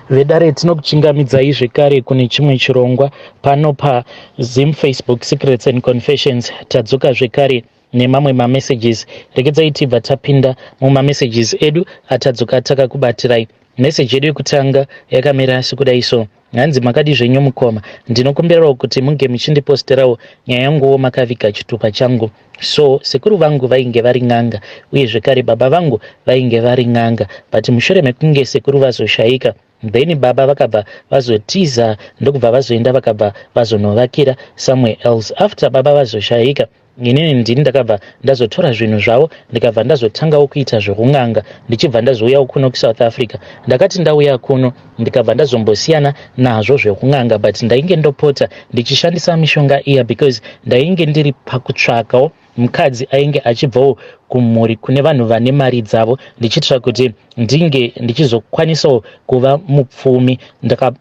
Vedare, tinokuchingamidzai zvekare kune chimwe chirongwa pano paZim Facebook Secrets and Confessions. Tadzoka zvekare nemamwe mamessages. Regedzai tibva tapinda mumamessages edu atadzoka takakubatirai. Meseji yedu yekutanga yakamira sekudai so. Hanzi, "Makadi zvenyu mukoma? Ndinokumbirawo kuti munge muchindiposterawo nyaya yanguwo makaviga chitupa changu. So sekuru vangu vainge vari n'anga, uye zvekare baba vangu vainge vari n'anga, but mushure mekunge sekuru vazoshayika, then baba vakabva vazotiza, ndokubva vazoenda, vakabva vazonovakira somewhere else. After baba vazoshayika, inini ndini ndakabva ndazotora zvinhu zvavo, ndikabva ndazotangawo kuita zvekun'anga, ndichibva ndazouyawo kuno kuSouth Africa. Ndakati ndauya kuno, ndikabva ndazombosiyana nazvo zvekun'anga, but ndainge ndopota ndichishandisa mishonga iya because ndainge ndiri pakutsvakawo mukadzi ainge achibvawo kumhuri kune vanhu vane mari dzavo, ndichiitira kuti ndinge ndichizokwanisawo kuva mupfumi.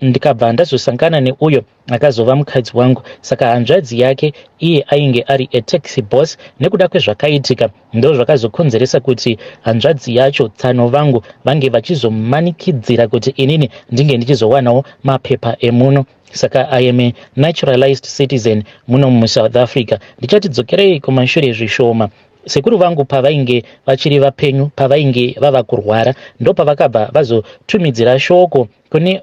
Ndikabva ndazosangana neuyo akazova mukadzi wangu. Saka hanzvadzi yake iye ainge ari ataxi boss. Nekuda kwezvakaitika, ndo zvakazokonzeresa kuti hanzvadzi yacho, tsano vangu, vange vachizomanikidzira kuti inini ndinge ndichizowanawo mapepa emuno. Saka I am a naturalized citizen muno muSouth Africa. Ndichati dzokerei kumashure zvishoma. Sekuru vangu pavainge vachiri vapenyu, pavainge vava kurwara, ndo pavakabva vazotumidzira shoko kune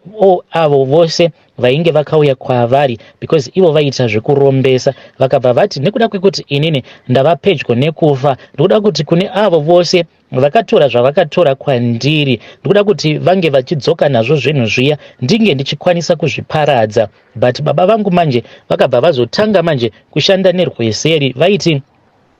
avo vose vainge vakauya kwavari, because ivo vaiita zvekurombesa. Vakabva vati, nekuda kwekuti inini ndava pedyo nekufa, ndikuda kuti kune avo vose vakatora zvavakatora kwandiri, ndikuda kuti vange vachidzoka nazvo zvinhu zviya, ndinge ndichikwanisa kuzviparadza. But baba vangu manje vakabva vazotanga manje kushanda nerweseri. Vaiti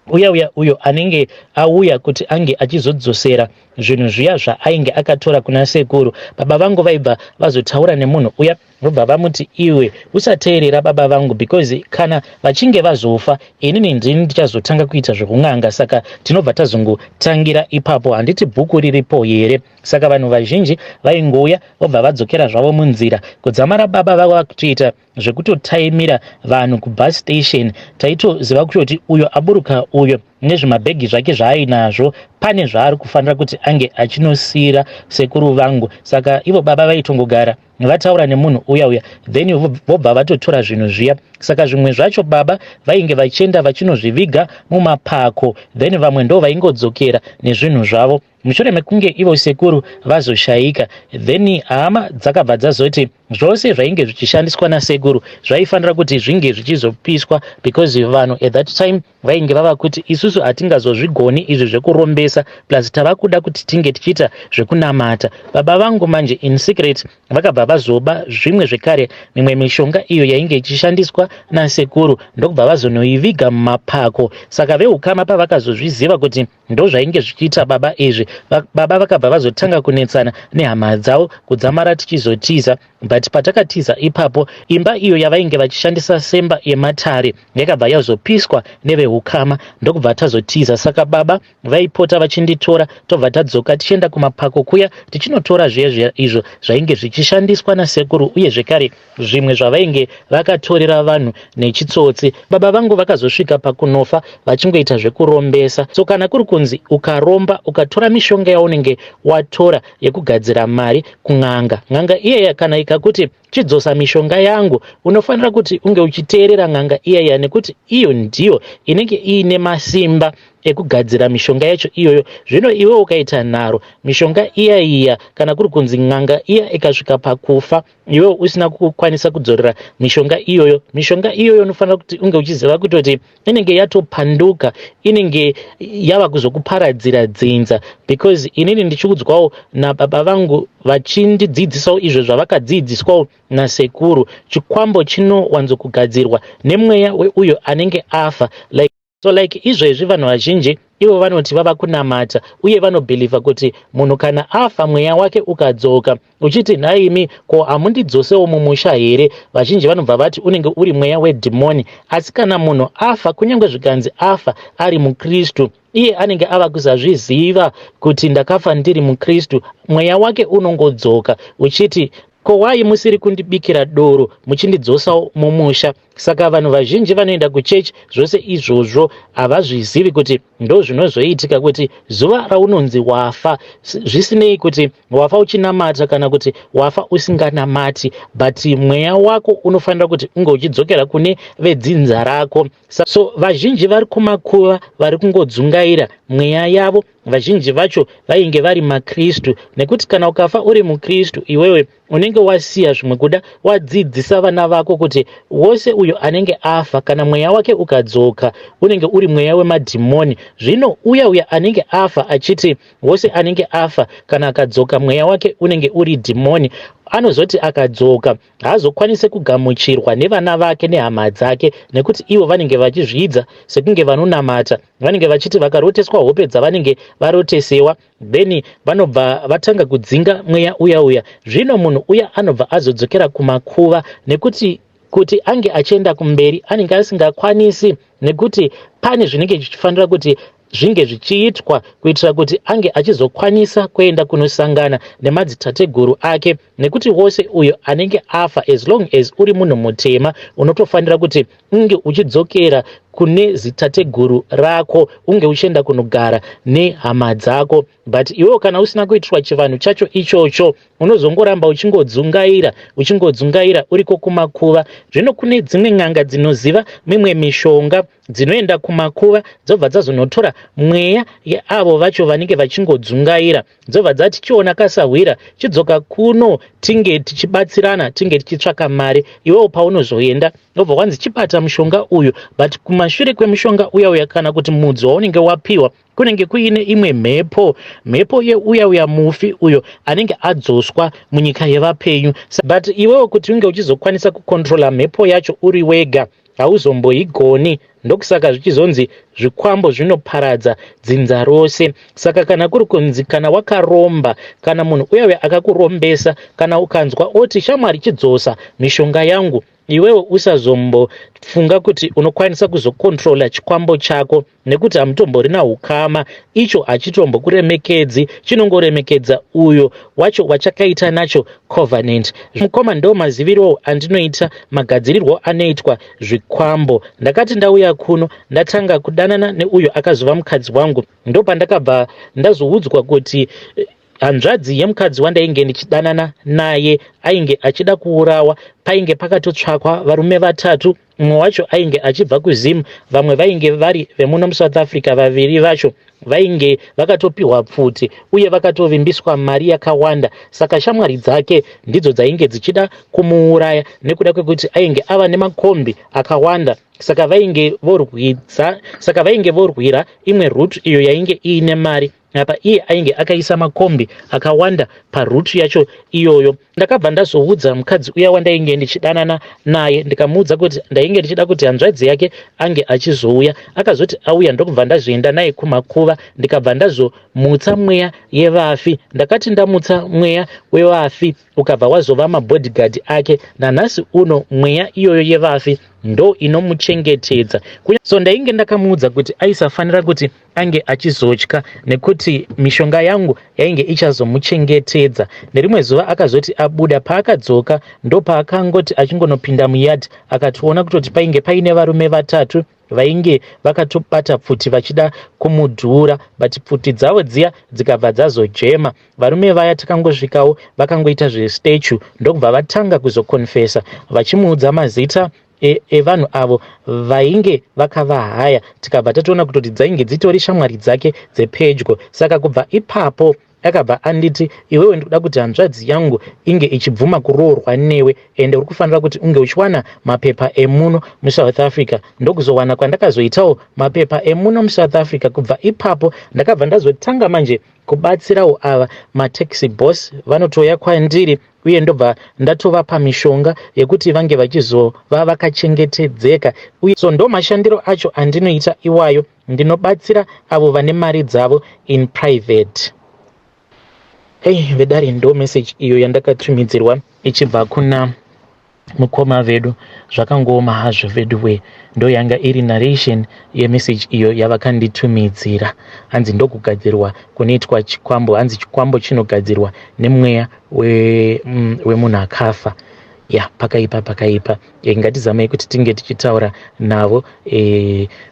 uya uya uyo anenge auya kuti ange achizodzosera zvinhu zviya zvaainge akatora kuna sekuru, baba vangu vaibva vazotaura nemunhu uya, vobva vamuti, 'Iwe usateerera baba vangu, because kana vachinge vazofa, inini ndini ndichazotanga kuita zvekun'anga. Saka tinobva tazongotangira ipapo. Handiti bhuku riripo here?' Saka vanhu vazhinji vaingouya, vobva vadzokera zvavo munzira, kudzamara baba vava kutoita zvekutotaimira vanhu kubus station. Taitoziva kutoti uyo aburuka uyo nezvimabhegi zvake zvaainazvo, pane zvaari kufanira kuti ange achinosiyira sekuru vangu. Saka ivo baba vaitongogara vataura nemunhu uya uya, then vobva vatotora zvinhu zviya. Saka zvimwe zvacho baba vainge vachienda vachinozviviga mumapako, then vamwe ndo vaingodzokera nezvinhu zvavo. Mushure mekunge ivo sekuru vazoshayika, then hama dzakabva dzazoti zvose zvainge zvichishandiswa nasekuru zvaifanira kuti zvinge zvichizopiswa, because vanhu at that time vainge vava kuti isusu hatingazozvigoni izvi zvekurombesa, plus tava kuda kuti tinge tichiita zvekunamata. Baba vangu manje in secret vakabva vazoba zvimwe zvekare, mimwe mishonga iyo yainge ichishandiswa nasekuru, ndokubva vazonoiviga mumapako. Saka veukama pavakazozviziva kuti ndo zvainge zvichiita baba izvi, baba vakabva vazotanga kunetsana nehama dzavo, kudzamara tichizotiza. But patakatiza ipapo, imba iyo yavainge vachishandisa semba yematare yakabva yazopiswa neveukama, ndokubva tazotiza. Saka baba vaipota vachinditora, tobva tadzoka tichienda kumapako kuya, tichinotora zviya zviya izvo zvainge zvichishandiswa nasekuru, uye zvekare zvimwe zvavainge vakatorera vanhu nechitsotsi. Baba vangu vakazosvika pakunofa vachingoita zvekurombesa. So kana kuri kunzi ukaromba, ukatora mishonga yaunenge watora yekugadzira mari kun'anga, n'anga iyaya kana ikakuti chidzosa mishonga yangu, unofanira kuti unge uchiteerera n'anga iyaya, nekuti iyo ndiyo inenge iine masimba ekugadzira mishonga yacho iyoyo. Zvino iwe ukaita nharo, mishonga iya iya, kana kuri kunzi n'anga iya ikasvika pakufa, iwe usina kukwanisa kudzorera mishonga iyoyo, mishonga iyoyo unofanira kuti unge uchiziva kutoti inenge yatopanduka, inenge yava kuzokuparadzira dzinza. Because inini ndichiudzwawo nababa vangu, vachindidzidzisawo izvo zvavakadzidziswawo nasekuru, chikwambo chinowanzokugadzirwa nemweya weuyo anenge afa. Like so, like izvezvi vanhu vazhinji ivo vanoti vava kunamata uye vanobhilivha kuti munhu kana afa, mweya wake ukadzoka uchiti, 'Nhaimi, ko hamundidzosewo mumusha here?' vazhinji vanobva vati unenge uri mweya wedhimoni. Asi kana munhu afa, kunyange zvikanzi afa ari mukristu, iye anenge ava kusazviziva kuti ndakafa ndiri mukristu. Mweya wake unongodzoka uchiti Ko why musiri kundibikira doro muchindidzosawo mumusha? Saka vanhu vazhinji vanoenda kuchechi zvose izvozvo havazvizivi kuti ndozvinozoitika kuti zuva raunonzi wafa, zvisinei kuti wafa uchinamata kana kuti wafa usinganamati, but mweya wako unofanira kuti unge uchidzokera kune vedzinza rako. So vazhinji vari kumakuva vari kungodzungaira mweya yavo. Vazhinji vacho vainge vari maKristu, nekuti kana ukafa uri muKristu iwewe unenge wasiya zvimwe kuda wadzidzisa vana vako kuti wose uyo anenge afa, kana mweya wake ukadzoka, unenge uri mweya wemadhimoni. Zvino uya uya anenge afa achiti wose anenge afa kana akadzoka mweya wake unenge uri dhimoni, anozoti akadzoka haazokwanise kugamuchirwa nevana vake nehama dzake, nekuti ivo vanenge vachizvidza sekunge vanonamata. Vanenge vachiti vakaroteswa hope dzavanenge varotesewa, then vanobva vatanga kudzinga mweya uya uya. Zvino munhu uya anobva azodzokera kumakuva, nekuti kuti ange achienda kumberi anenge asingakwanisi, nekuti pane zvinenge zvichifanira kuti zvinge zvichiitwa kuitira kuti ange achizokwanisa kuenda kunosangana nemadzitateguru ake. Nekuti wose uyo anenge afa, as long as uri munhu mutema, unotofanira kuti unge uchidzokera kune zitateguru rako, unge uchienda kunogara nehama dzako. But iwewo kana usina kuitirwa chivanhu chacho ichocho, unozongoramba uchingodzungaira, uchingodzungaira uriko kumakuva. Zvino kune dzimwe n'anga dzinoziva mimwe mishonga, dzinoenda kumakuva, dzobva dzazonotora mweya yeavo vacho vanenge vachingodzungaira, dzobva dzati, "Chiona kasahwira, chidzoka kuno tinge tichibatsirana, tinge tichitsvaka mari." Iwewo paunozoenda wobva wanzi, "Chibata mushonga uyu." But kumashure kwemushonga uya uya, kana kuti mudzi waunenge wapiwa, kunenge kuine imwe mhepo, mhepo yeuya uya mufi uyo anenge adzoswa munyika yevapenyu. But iwewo kuti unge uchizokwanisa kucontrola mhepo yacho uri wega, hauzomboigoni. Ndokusaka zvichizonzi zvikwambo zvinoparadza dzinza rose. Saka kana kuri kunzi kana wakaromba, kana munhu uya uya akakurombesa, kana ukanzwa oti, "Shamwari, chidzosa mishonga yangu," iwewe usazombofunga kuti unokwanisa kuzocontrola chikwambo chako, nekuti hamutomborina ukama. Icho hachitombokuremekedzi, chinongoremekedza uyo wacho wachakaita nacho covenant. Mukoma, ndo mazivirowo andinoita magadzirirwo anoitwa zvikwambo. Ndakati ndauya kuno, ndatanga kudanana neuyo akazova mukadzi wangu, ndopandakabva ndazoudzwa kuti hanzvadzi yemukadzi wandainge ndichidanana naye ainge achida kuurawa. Painge pakatotsvakwa varume vatatu. Mumwe wacho ainge achibva kuZim, vamwe vainge vari vemuno muSouth Africa. Vaviri vacho vainge vakatopiwa pfuti uye vakatovimbiswa mari yakawanda. Saka shamwari dzake ndidzo dzainge dzichida kumuuraya nekuda kwekuti ainge ava nemakombi akawanda. Saka vainge vorwira imwe route iyo yainge iine mari. Apa iye ainge akaisa makombi akawanda paroute yacho iyoyo. Ndakabva ndazoudza mukadzi uya wandainge ndichidanana naye, ndikamuudza kuti ndainge ndichida kuti hanzvadzi yake ange achizouya. Akazoti auya, ndokubva ndazoenda naye kumakuva, ndikabva ndazomutsa mweya yevafi. Ndakati ndamutsa mweya wevafi, ukabva wazova mabodyguard ake. Nanhasi uno mweya iyoyo yevafi ndo inomuchengetedza. So ndainge ndakamuudza kuti aisafanira kuti ange achizotya, nekuti mishonga yangu yainge ichazomuchengetedza. Nerimwe zuva akazoti abuda, paakadzoka ndopaakangoti achingonopinda muyard, akatoona kutoti painge paine varume vatatu vainge vakatobata pfuti vachida kumudhura, but pfuti dzavo dziya dzikabva dzazojema. Varume vaya takangosvikawo, vakangoita zvestatue, ndokubva vatanga kuzoconfessa vachimuudza mazita evanhu avo vainge vakavahaya. Tikabva tatoona kutoti dzainge dzitori shamwari dzake dzepedyo. Saka kubva ipapo akabva anditi, "Iwewe, ndikuda kuti hanzvadzi yangu inge ichibvuma kuroorwa newe, ende uri kufanira kuti unge uchiwana mapepa emuno muSouth Africa." Ndokuzowana kwandakazoitawo mapepa emuno muSouth Africa. Kubva ipapo ndakabva ndazotanga manje kubatsirawo ava mataxi boss. Vanotouya kwandiri uye ndobva ndatovapa mishonga yekuti vange vachizova vakachengetedzeka uye. So ndo mashandiro acho andinoita iwayo. Ndinobatsira avo vane mari dzavo in private. Ei vedare, ndo message iyo yandakatumidzirwa ichibva kuna Mukoma vedu, zvakangooma hazvo veduwe. Ndoyanga iri narration yemessage iyo yavakanditumidzira. Hanzi ndokugadzirwa kunoitwa chikwambo. Hanzi chikwambo chinogadzirwa nemweya wemunhu akafa. Ya, pakaipa, pakaipa. Ngatizamei kuti tinge tichitaura navo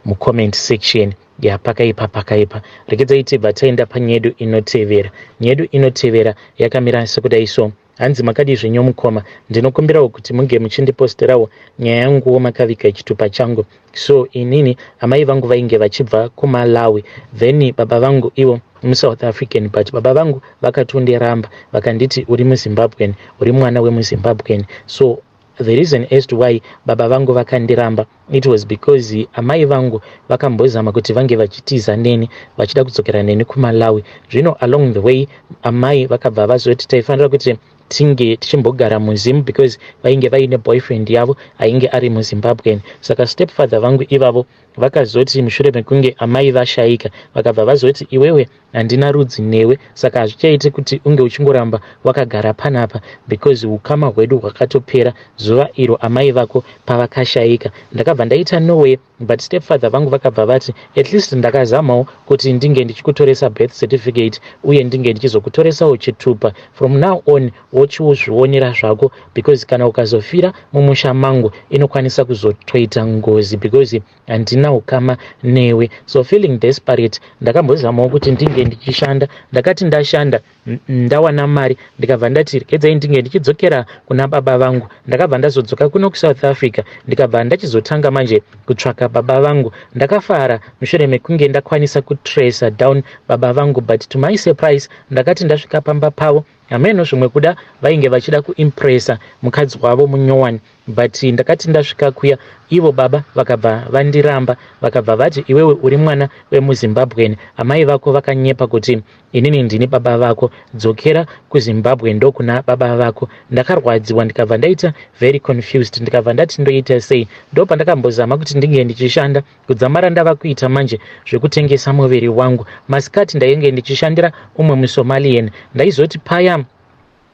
mucomment section. Ya, pakaipa, pakaipa. Regedzai tibva taenda panyedu inotevera. Nyedu inotevera yakamira sekudai so. Hanzi, "Makadii zvenyu mukoma? Ndinokumbirawo kuti munge muchindiposterawo nyaya yanguwo makaviga chitupa changu. So inini amai vangu vainge vachibva kuMalawi, then baba vangu ivo muSouth African, but baba vangu vakatondiramba, vakanditi uri muZimbabwean, uri mwana wemuZimbabwean. So the reason as to why baba vangu vakandiramba, it was because amai vangu vakambozama kuti vange vachitiza neni, vachida kudzokera neni kuMalawi. Zvino along the way amai vakabva vazoti taifanira kuti tinge tichimbogara muZim because vainge vaine boyfriend yavo ainge ari muZimbabwean. Saka stepfather vangu ivavo vakazoti mushure mekunge amai vashayika, vakabva vazoti, 'Iwewe handina rudzi newe, saka hazvichaiti kuti unge uchingoramba wakagara panapa because ukama hwedu hwakatopera zuva iro amai vako pavakashayika.' Ndakabva ndaita no way, but stepfather vangu vakabva vati, 'At least ndakazamawo kuti ndinge ndichikutoresa birth certificate uye ndinge ndichizokutoresawo chitupa. From now on wochiuzvionera zvako, because kana ukazofira mumusha mangu inokwanisa kuzotoita ngozi because handina ukama newe.' So feeling desperate, ndakambozamawo kuti ndinge ndichishanda. Ndakati ndashanda, ndawana mari, ndikabva ndati regedzai ndinge ndichidzokera kuna baba vangu. Ndakabva ndazodzoka kuno kuSouth Africa, ndikabva ndachizotanga manje kutsvaka baba vangu. Ndakafara mushure mekunge ndakwanisa kutracer down baba vangu, but to my surprise, ndakati ndasvika pamba pavo, hameno zvimwe kuda vainge vachida kuimpressa mukadzi wavo munyowani, but ndakati ndasvika kuya, ivo baba vakabva vandiramba, vakabva vati, 'Iwewe uri mwana wemuZimbabwean. Amai vako vakanyepa kuti inini ndini baba vako. Dzokera kuZimbabwe, ndokuna baba vako.' Ndakarwadziwa, ndikabva ndaita very confused, ndikabva ndati ndoita sei? Ndo pandakambozama kuti ndinge ndichishanda kudzamara ndava kuita manje zvekutengesa muviri wangu. Masikati ndainge ndichishandira umwe muSomalian. Ndaizoti paya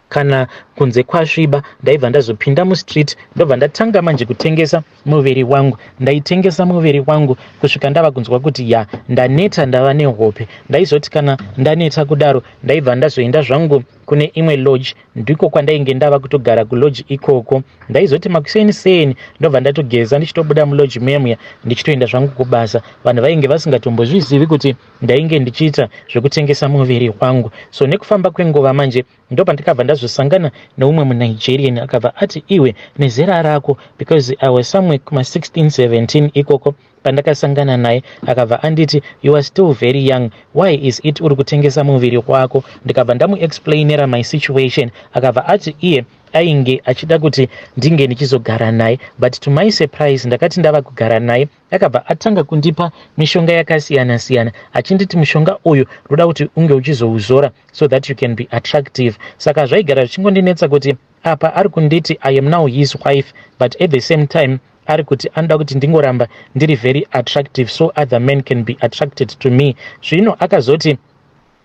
kana kunze kwasviba, ndaibva ndazopinda mustreet, ndobva ndatanga manje kutengesa muviri wangu. Ndaitengesa muviri wangu kusvika ndava kunzwa kuti ya, ndaneta, ndava nehope. Ndaizoti kana ndaneta kudaro, ndaibva ndazoenda zvangu kune imwe lodge, ndiko kwandainge ndava kutogara kulodge ikoko. Ndaizoti makuseni seni ndobva ndatogeza, ndichitobuda mulodge muya muya, ndichitoenda zvangu kubasa. Vanhu vainge vasingatombozvizivi kuti ndainge ndichiita zvekutengesa muviri wangu. So nekufamba kwenguva manje, ndopandikabva ndazosangana neumwe muNigerian. Akabva ati, 'Iwe nezera rako,' because I was somewhere kuma16 17 ikoko pandakasangana naye. Akabva anditi, 'You are still very young. Why is it uri kutengesa muviri wako?' Ndikabva ndamuexplainera my situation. Akabva ati iye ainge achida kuti ndinge ndichizogara naye, but to my surprise, ndakati ndava kugara naye, akabva atanga kundipa mishonga yakasiyana siyana, achinditi mushonga uyu ndoda kuti unge uchizouzora so that you can be attractive. Saka zvaigara zvichingondinetsa kuti apa ari kunditi I am now his wife, but at the same time ari kuti anoda kuti ndingoramba ndiri very attractive so other men can be attracted to me. Zvino akazoti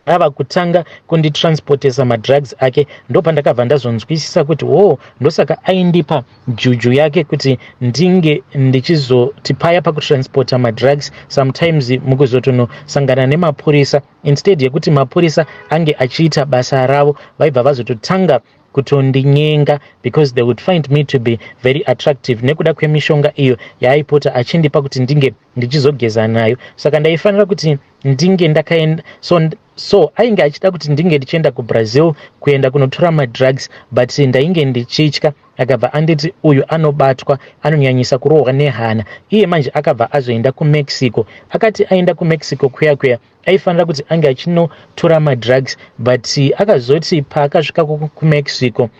ava kutanga kunditransportesa madrugs ake, ndopandakabva ndazonzwisisa kuti wo, ndosaka aindipa juju yake kuti ndinge ndichizoti paya pakutransporta madrugs, sometimes mukuzotonosangana nemapurisa, instead yekuti mapurisa ange achiita basa ravo, vaibva vazototanga kutondinyenga because they would find me to be very attractive nekuda kwemishonga iyo yaaipota achindipa kuti ndinge ndichizogeza nayo. Saka ndaifanira kuti ndinge ndakaenda, so ainge achida kuti ndinge ndichienda kuBrazil kuenda kunotora madrugs, but ndainge ndichitya. Akabva anditi uyu anobatwa, anonyanyisa kurohwa nehana. Iye manje akabva azoenda kuMexico. Akati aenda kuMexico kuya kuya, aifanira kuti ange achinotora madrugs, but akazoti paakasvika kuMexico,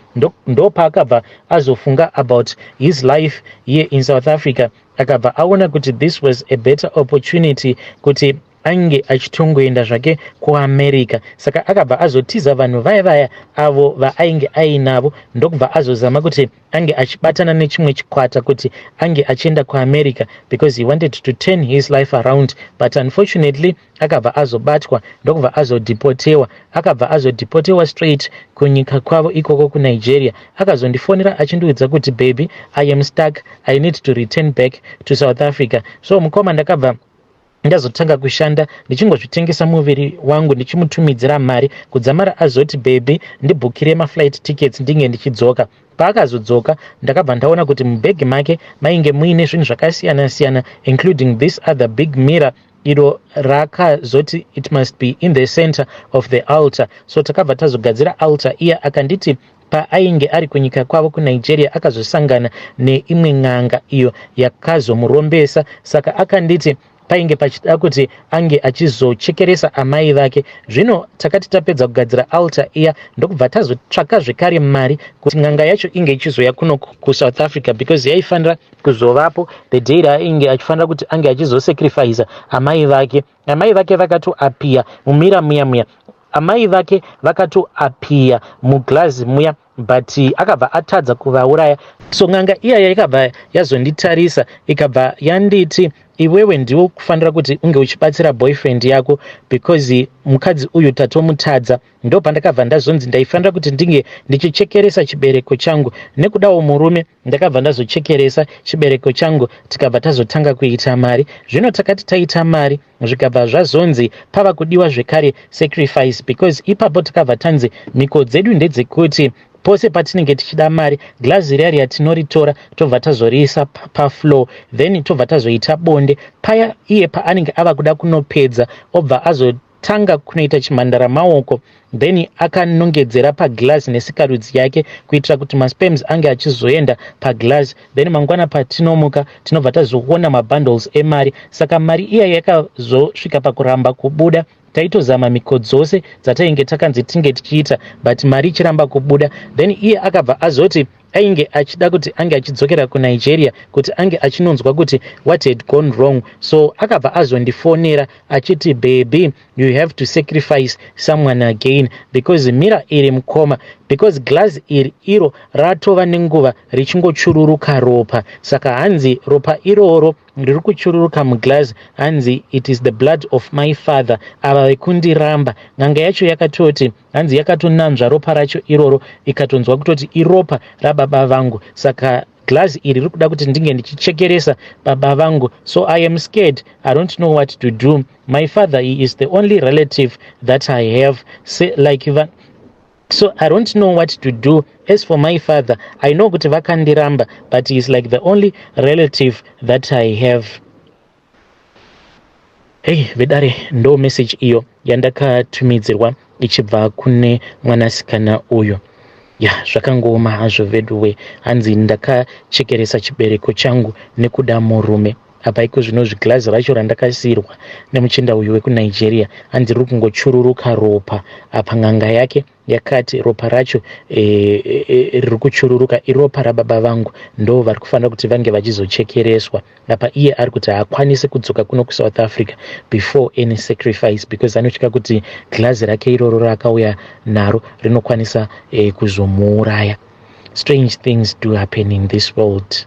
ndo paakabva azofunga about his life here in South Africa. Akabva aona kuti this was a better opportunity kuti Ainge achitongoenda zvake kuAmerica, saka akabva azotiza vanhu vaya vaya avo vaainge ainavo, ndokubva azozama kuti ange achibatana nechimwe chikwata kuti ange achienda kuAmerica because he wanted to turn his life around. But unfortunately akabva azobatwa, ndokubva azodeportewa. Akabva azodeportewa straight kunyika kwavo ikoko kuNigeria. Akazondifonera achindiudza kuti, "Baby, I am stuck. I need to return back to South Africa." So mukoma, ndakabva ndazotanga kushanda ndichingozvitengesa muviri wangu, ndichimutumidzira mari kudzamara azoti, "Baby, ndibhukire maflight tickets ndinge ndichidzoka." Paakazodzoka, ndakabva ndaona kuti mubhegi make mainge muine zvinhu zvakasiyana-siyana, including this other big mirror iro raakazoti it must be in the center of the altar. So takabva tazogadzira altar iye. Akanditi paainge ari kunyika kwavo kuNigeria akazosangana neimwe n'anga iyo yakazomurombesa. Saka akanditi painge pachida kuti ange achizochekeresa amai vake. Zvino takati tapedza kugadzira altar iya, ndokubva tazotsvaka zvekare mari kuti n'anga yacho inge ichizoya kuno kuSouth Africa, because yaifanira kuzovapo the day raainge achifanira kuti ange achizosacrifica amai vake. Amai vake vakatoappear mumirror muya muya. Amai vake vakatoappear muglazi muya, but akabva atadza kuvauraya. So n'anga iyaya ikabva yazonditarisa, ikabva yanditi, "Iwewe ndiwo kufanira kuti unge uchibatsira boyfriend yako because mukadzi uyu tatomutadza." Ndo pandakabva ndazonzi ndaifanira kuti ndinge ndichichekeresa chibereko changu nekudawo murume. Ndakabva ndazochekeresa chibereko changu, tikabva tazotanga kuita mari. Zvino takati taita mari, zvikabva zvazonzi pava kudiwa zvekare sacrifice, because ipapo takabva tanzi mhiko dzedu ndedzekuti pose patinenge tichida mari, glazi riya riya tinoritora, tobva tazoriisa pafloor, then tobva tazoita bonde paya. Iye paanenge ava kuda kunopedza, obva azotanga kunoita chimhandara maoko, then akanongedzera paglazi nesikarudzi yake kuitira kuti masperms ange achizoenda paglazi. Then mangwana patinomuka, tinobva tazoona mabundles emari. Saka mari iya yakazosvika pakuramba kubuda. Taitozama mhiko dzose dzatainge takanzi tinge tichiita, but mari ichiramba kubuda. Then iye akabva azoti ainge achida kuti ange achidzokera kuNigeria kuti ange achinonzwa kuti what had gone wrong. So akabva azondifonera achiti, "Baby, you have to sacrifice someone again because mirror iri, mukoma, because glass iri iro ratova nenguva richingochururuka ropa." Saka hanzi ropa iroro riri kuchururuka muglass, hanzi it is the blood of my father, ava vekundiramba. N'anga yacho yakatoti hanzi yakatonanzva ropa racho iroro, ikatonzwa kutoti iropa rababa vangu. Saka glass iri riri kuda kuti ndinge ndichichekeresa baba vangu. So I am scared. I don't know what to do. My father, he is the only relative that I have. Say, like, so I don't know what to do. As for my father, I know kuti vakandiramba, but he is like the only relative that I have. Hei vedare, ndo message iyo yandakatumidzirwa ichibva kune mwanasikana uyu. Ya, zvakangooma hazvo veduwe. Hanzi ndakachekeresa chibereko changu nekuda murume. Apa iko zvino zvigirazi racho randakasiyirwa nemuchinda uyu wekuNigeria, hanzi riri kungochururuka ropa. Apa n'anga yake yakati ropa racho riri kuchururuka iropa rababa vangu, ndo vari kufanira kuti vange vachizochekereswa. Apa iye ari kuti haakwanisi kudzoka kuno kuSouth Africa before any sacrifice because anotya kuti girazi rake iroro raakauya naro rinokwanisa kuzomuuraya. Strange things do happen in this world.